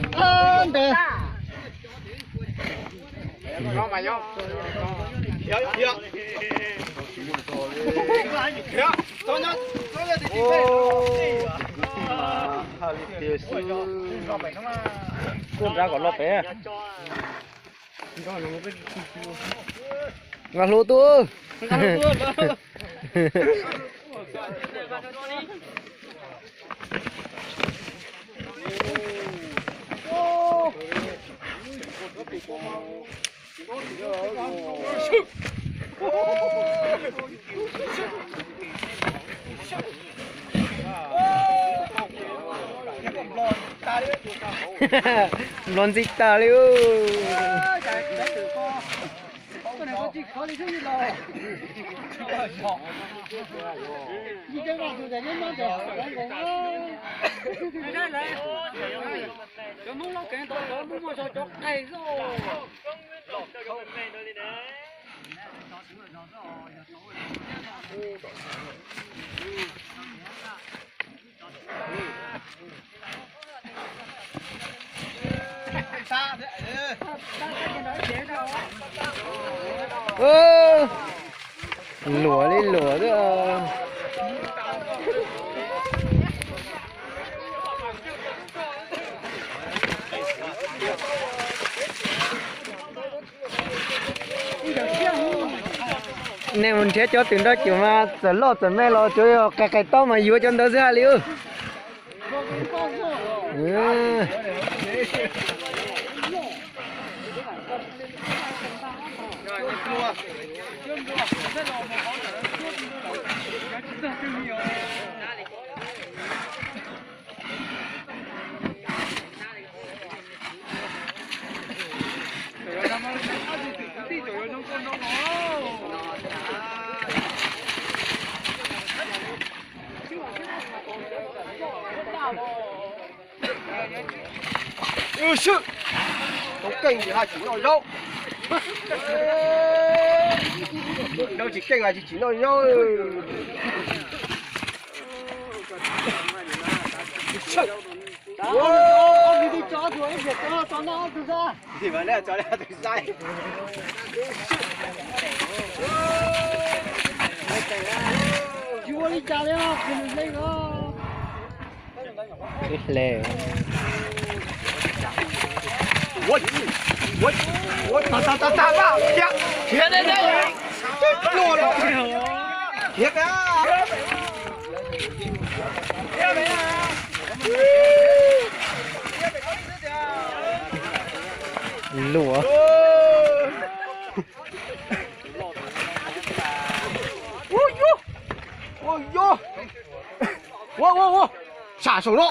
Ntawd. Kuj nrab kom los pem. Nqa hlo tuaj. Nplog ntxi tas li. Luam li luam xwb. Nej mus nrhiav cov twm nroj cum mas txawm loj txawm me los tsuav yog qais qais taub mas yuav cov ntawd xwb hais li. Tau keej ces haj tsis noj zaub. Zaub tsis keej haj tsis tsis noj zaub. Tsis ua li cas li os, nws leej os. Ib hle. Ua, ua, ua, tag, tag, tag, tag, khiav, khiav deb deb, khiav deb, khiav deb. Luam. Ua yog, ua yog, ua ua ua, sam saum no.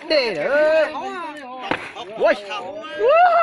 Dej lawm. Ua, ua.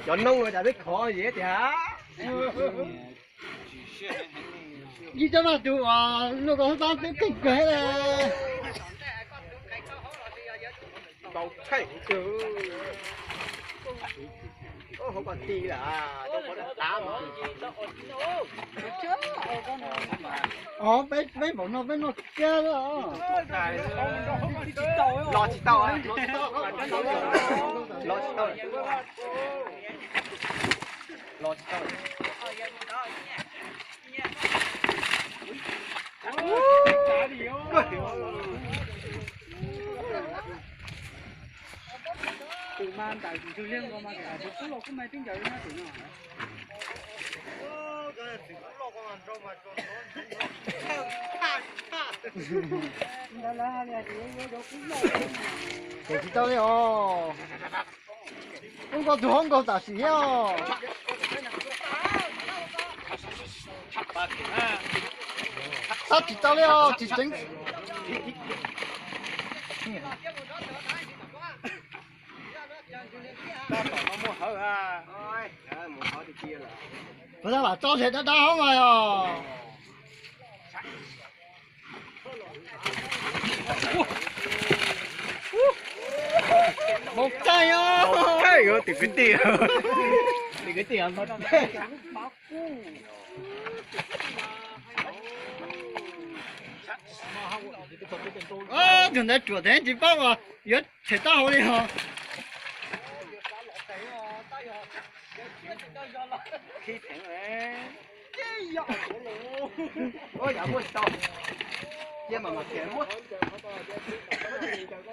Cov noob no cas twb khov yim tiag. Yus cov no tus uas luaj koj hub tab twb keej kawg li. Npau theej twg. Hauv ko ti lawm, rau qhov dag tav mas. Peb npaum no peb noj kiag li. Los tsis tau, los tsis tau, los tsis tau. Tus mas ntais tus liag nkaus mas tus qub los kuj mas twb ncaws li no tus no. Ces tsis tau li os. Ua nkaus tus hauv nkaus tam sim thiab os. Tab tsis tau li os, tsis tseev. Puas tab lam tso zem dab dab hauv mas os. Mus tag os. Tag os, tim kwv tij. Tim kwv tij. Tus ntawd ruam thiab tsis paub uas yuav tshem taub hau li os. Thiab los theev os, thiab mus kawg kom tus tub.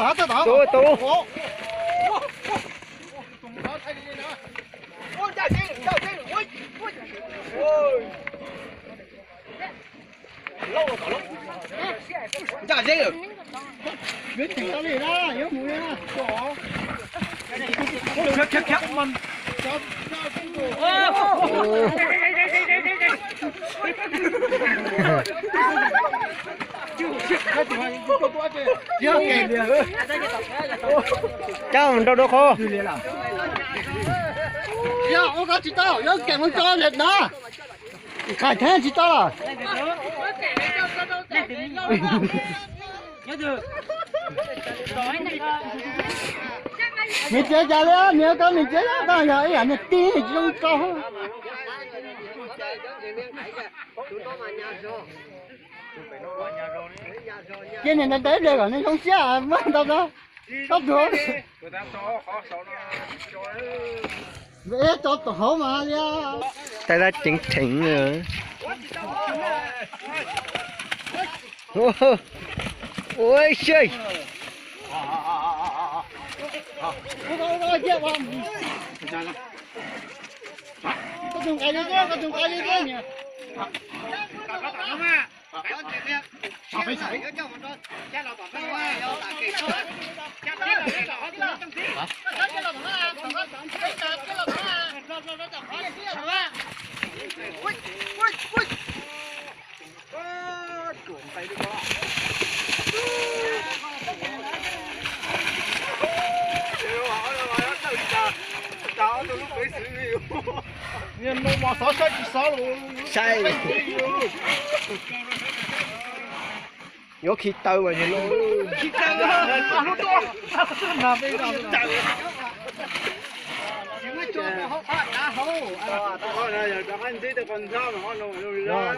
Tau, tau. Ncaj zeb. Yuav tseem tau li na, yuav mus li na. Cab mus rau rau qhov. Yog ua ko tsis tau, yuav keem mus tso zem na. Qhais theeb tsis tau. Nws txiav cas li, nws ko nws txiav tau yog ib yam niag tib tsis zoo tso. Cia niag ntawd ib pliag kom nws zoo siab muab ntau tso. Koj tuag. Tso tom hauv mas li. Tais dab ceev rheev. Ua siab. Koj tus nqaij li, koj tus nqaij li. Sai. Yuav khi taw mas yog no.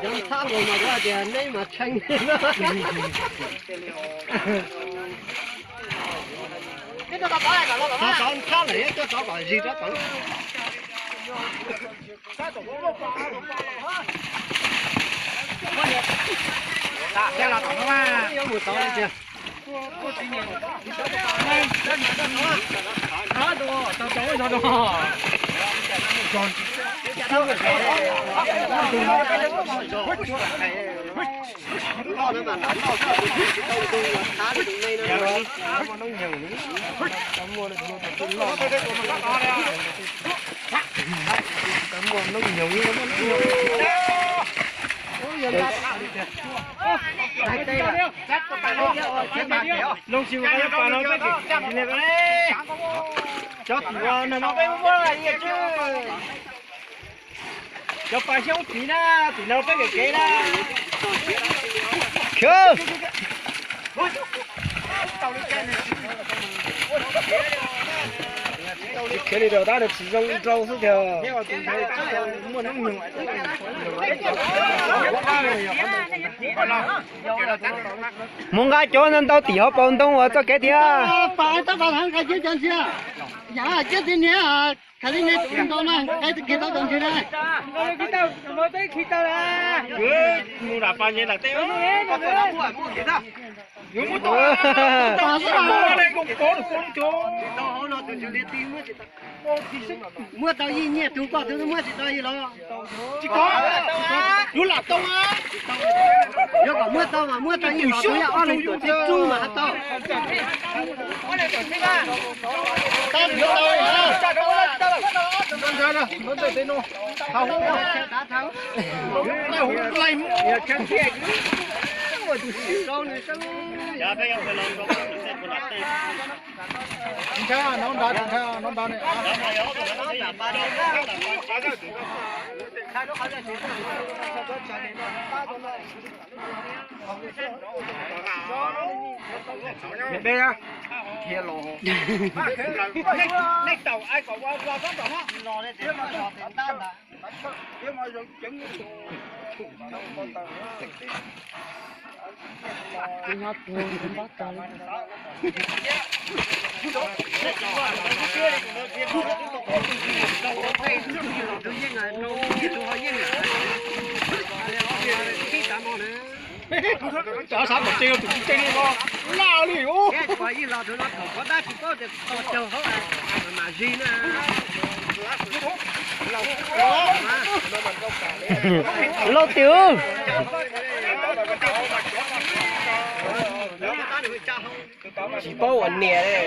Cov nthab los mas tias neb mas tshee. Cov nthab lawm coj tov kom zig rov tod. Cov tim no peb muab, cov pas xyoob tim na, tim no peb kev kev na. Khiav li rau tab tsis zoo rau xwb tiag. Mus nqa cov ntau tim hauv paus ntoo uas txoj kev tiag. Khav li ne tus ntau na, qaib twb khiav tau tus ntswg na. Mus lam pas nce nram tej. Yuav muab tau, muab tau, muab tau ib nyiaj tus koj tus muab tsis tau ib los. Tsis kov, yuav lam tau. Yuav kom muab tau mas muab tau ib los, yog ob leeg tuam txij rub mas haj tau. Cov sab tom tsev tus tsev li ko laj li ub. Lauj, tim. Tsis paub ua niam li.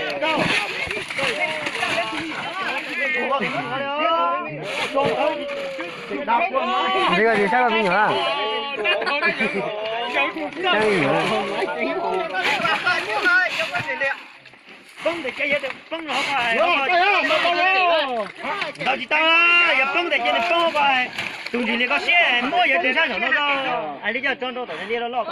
Ntshe koj tsis saib koj me nyuam a. Saib me nyuam. Poob ntawm ces yog tias poob los, ntaus tsis tau, yog poob ntawm ces nws poob ko. Tus ntsis li koj siab muab yog tus sab saum no, hais li coj tso nrau tom li loj loj.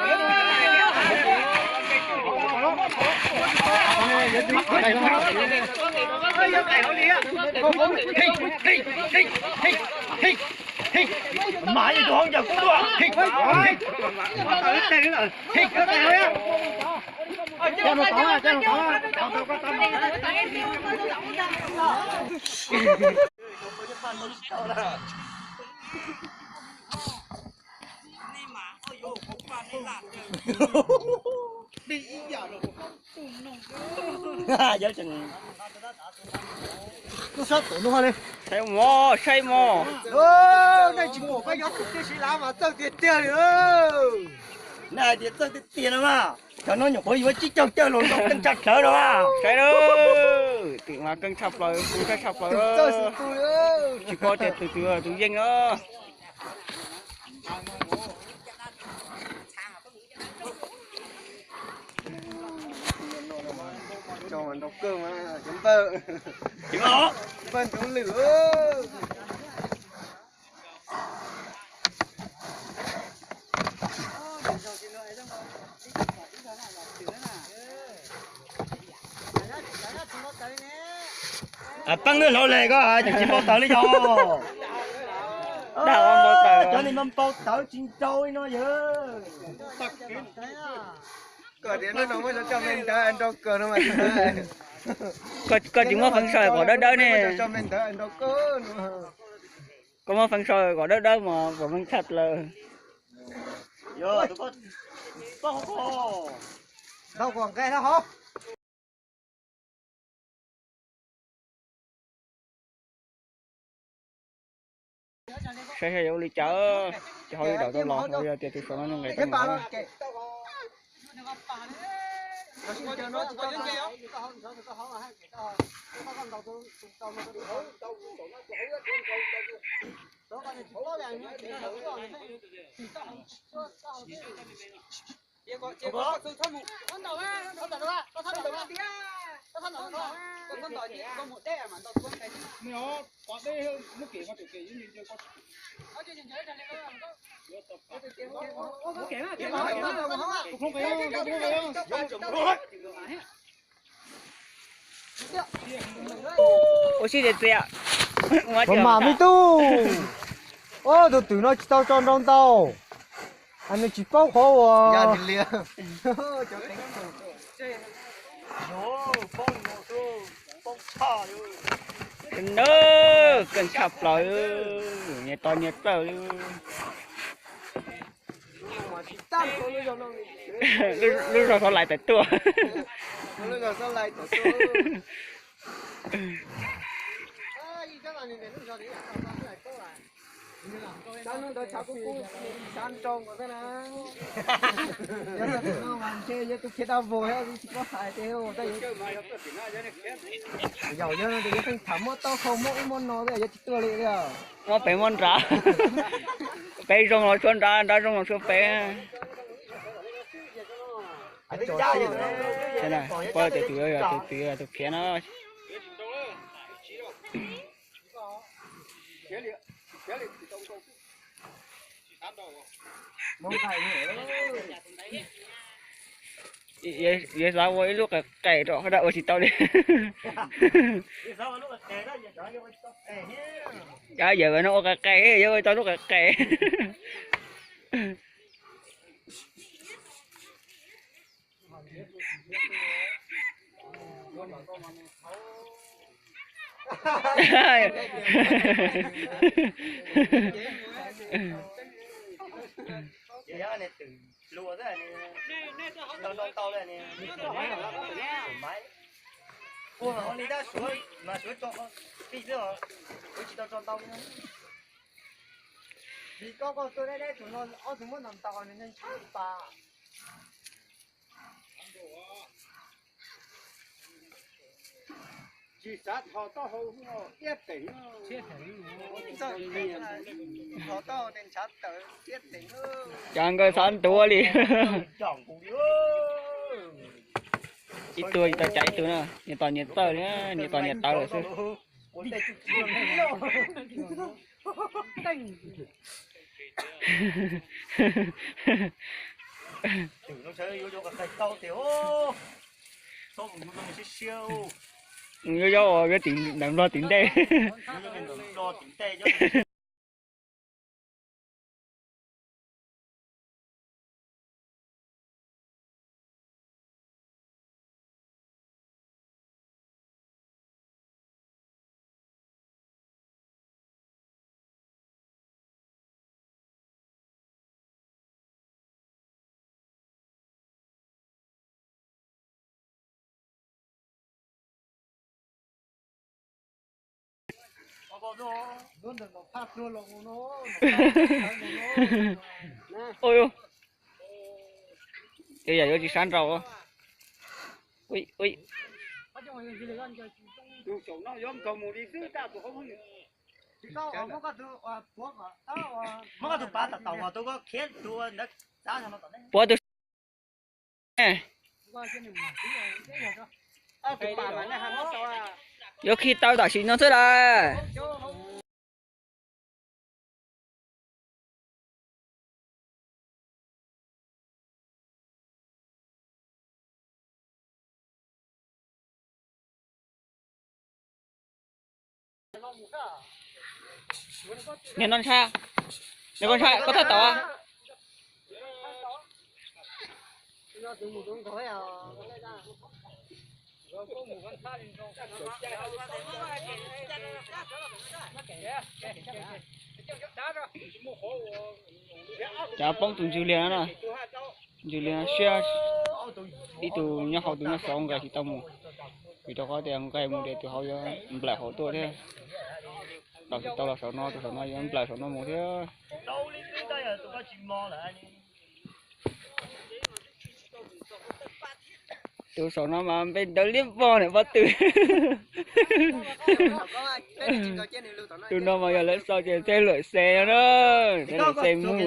Mas yog tus hauv ncaws kub tuaj. Saib mog, saib mog. Nej tsis pom koj nyob tus tib si lav mas txawj tiag tiag li. Nej hais tias txawj tiag tiag no mas, cov no nyuam qhuav yuav tsib caug cawj los ntaus keej tshaj plawv no mas. Saib, tim mas keej tshaj plaws, kuv saib tshaj plaws. Tsis paub tias tus twg tus yeej no. Nrau kawg mas cov npawg, npawg ntxoov lwm. Peb lub hlau le koj tsis npau taws li yog. Dag npau taws, cov ni npau taws tsis nrau li no yog. Koj tias hnub no muab cov coj me ntawv nrau kawg no mas. Koj tsis muab feem sau kom dawb dawb ne. Koj muab feem sau kom dawb dawb mas kom meej tshaj plaws. Saib saib yuav ua li cas, ces ho li daum tau los, yog tias tus saum no nqis tau nqis. Ua si tias txias. Ua mas me tub, tus twm no tsis tau tso nrau ntau, nws tsis paub qhov uas. Nws kawg tshaj plaws, nyias tos nyias txawj li. Lub zog xov lais tawm tuaj. Yog no ces yog tham muab taub hau muab ub muab no, yog tsis tuaj li. Muab pem muab nrad, pem zoo los tshuav nrad, nrad zoo los tshuav pem. Pab tes tus, tus tus khiav no. Yuav xav ua ib lub qe qe rau qhov ua tsis tau li. Yawm no ua qe qe, yuav ua tau lub qe qe. Ua li tab suav mas suav tso qij xwb os, kuv tsis tau tso ntau. Vim koj koj tuaj deb deb tus no ob tug muab ntaus ntaus nws ntshai pas. Tsis xav thos taub hau iab teem. Thos taub hau tes ntshav tawm iab teem. Cas nkawd xav ntuav li. Ib tug tsis tau cas ib tug na, nyias tos nyias txawj li, nyias tos nyias tawv lawm xwb. Yuav zaub, yuav tim ntawm Nplog tim ntej. Ua, yam yuav tsis sab nraus. Puab tus yuav khi tau tam sim no xwb lawm. Niag no ntshai, niag ko ntshai koj thaj tau. Cas poob tus ntswg liag no na, ntswg liag no siab. Ib tug nyob hauv tus nyob saud nqes tsis tau mus, vim rau qhov tias nqes mus ces tus hauv yuav nplaim hauv tuaj thiab. Tau tsis tau los saum no, tus saum no yuav nplaim saum no mus thiab. Tus saum no mas npe ntawv liab vog niam pob tw. Tus no mas yog lawv sau ces tej lawm xe no na, tej lawm xe mus.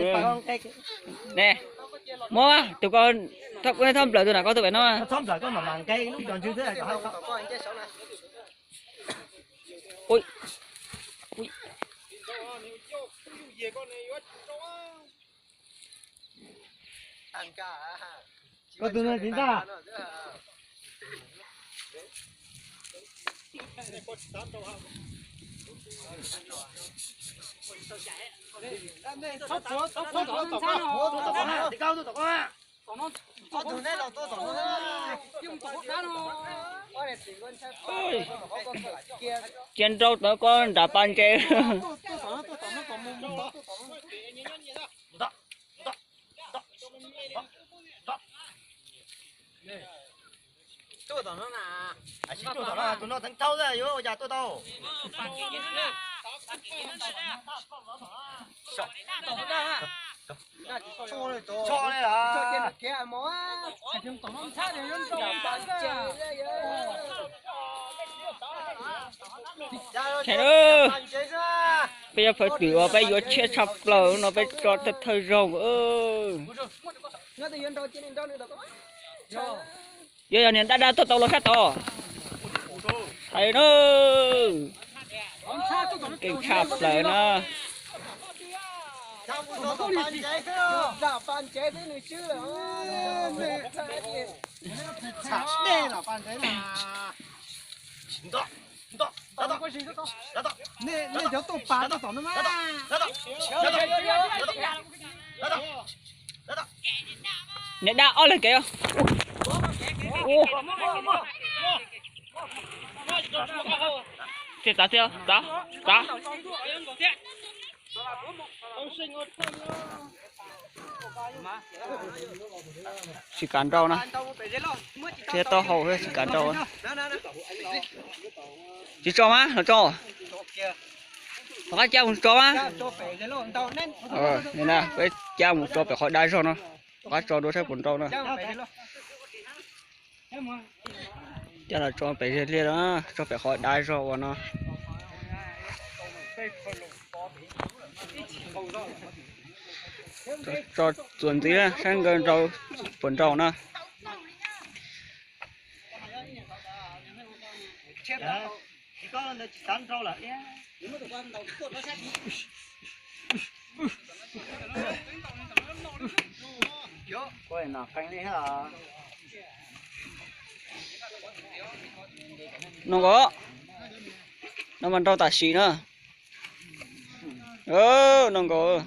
Ne, muab tus ko, thoj nplawm tus na, koj tus pem no. Koj tus no tsis ntag. Cia nrau tod koj nram pas ntses. Tus no teev tau yuav ua cas tuaj tau. Peb cov phawj twm uas peb yuav tshiab tshaj plaws no peb tso thawj thawj zaug. Yuav yog niag dab dab tuaj tau los sab tod. Hais na, keej tshaj plaws na. Nej cov tuaj pas tuaj tom no mas. Niag dab ob leeg kev. Thiaj tav thiab, tav, tav. Tsis kam nrau na. Thiab taub hau thiab tsis kam nrau. Tsis tso mas los tso. Rov qab cab mus tso mas. Peb cab mus tso pem qhov dab zog no. Rov qab tso dua saib puas nrau na. Cab los tso pem ze liaj no, tso pem qhov dab zog uas no. Tso txuas ntxiv saib nkawd nrau puas nrau na. No nkaus, no mas nrau tam sim na. No nkaus.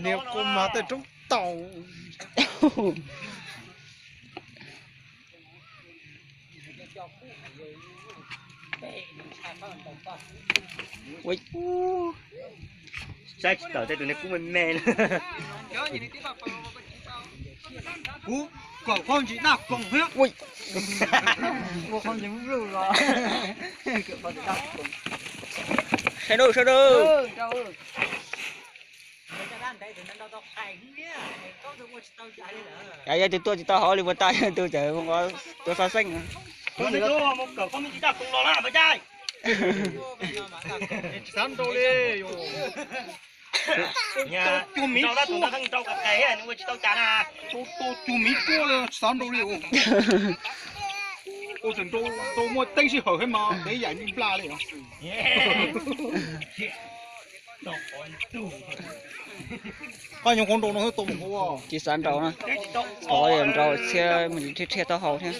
Niag kuv mas tej roob taus. Saib tsis tawm tej tus niag kub me me. Kuv kawm qhov ntsis daj koog thiab. Ua qhov ntsis mub lug los. Saib dub, saib dub. Yog tus tuaj tsis tau hauv li puas tas, yog tus tseem tuaj xov xeej. Tsis xav nrau li. Cuag miv tuaj, tsis tau cas na. Tau cuag miv tuaj li, tsis xav nrau li. Ua tseem nrau, nrau muaj teeb sij hawm thiab mas peb yaim nplaj li. Qab nyob qhov nrau no thiab tau mus ua. Tsis xav nrau na. Qhov nrau thiab thiaj thiaj taub hau thiab.